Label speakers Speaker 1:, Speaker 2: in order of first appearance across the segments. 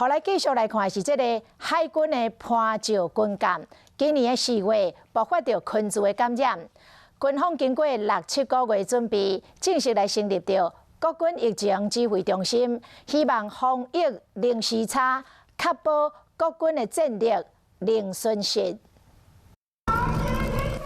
Speaker 1: 予來繼續來看是這个海軍的潘石軍艦，今年的4月爆發著昆蟲的感染，軍方經過六七個月準備，正式來成立著國軍疫情指揮中心，希望防疫零時差，確保國軍的戰力零損失。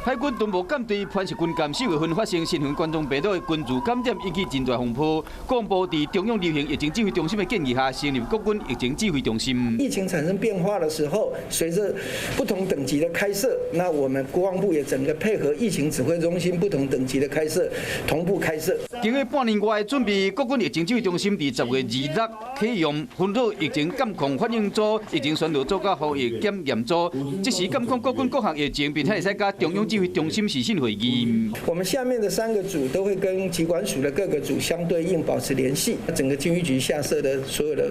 Speaker 2: 海軍敦睦艦隊潘石軍艦4月份發生新型冠狀病毒的菌株感染，引起真大風波。國防部佇中央流行疫情指揮中心的建議下，成立國軍疫情指揮中心。
Speaker 3: 疫情產生變化的時候，隨着不同等級的開設，那我們國防部也整個配合疫情指揮中心不同等級的開設，同步開設。
Speaker 2: 經過半年外的準備，國軍疫情指揮中心佇10月26啟用，分做疫情監控反應組、疫情宣導組佮防疫檢驗組，即時監控國軍各項疫情，並且會使佮中央指揮中心視訊會議。
Speaker 3: 我們下面的三個組都會跟疾管署的各個組相對應保持聯繫。整個軍醫局下設的所有的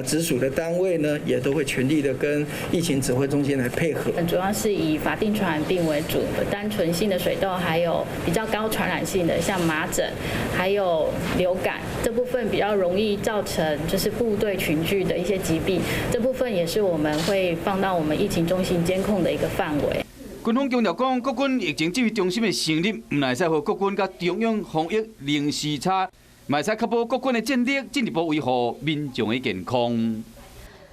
Speaker 3: 直屬的單位呢，也都會全力的跟疫情指揮中心來配合。
Speaker 4: 主要是以法定傳染病為主，單純性的水痘，還有比較高傳染性的，像麻疹，還有流感，這部分比較容易造成就是部隊群聚的一些疾病，這部分也是我們會放到我們疫情中心監控的一個範圍。
Speaker 2: 軍方強調講，國軍疫情指揮中心的成立，毋但會使予國軍佮中央防疫零時差，嘛會使確保國軍的戰力進一步維護民眾的健康。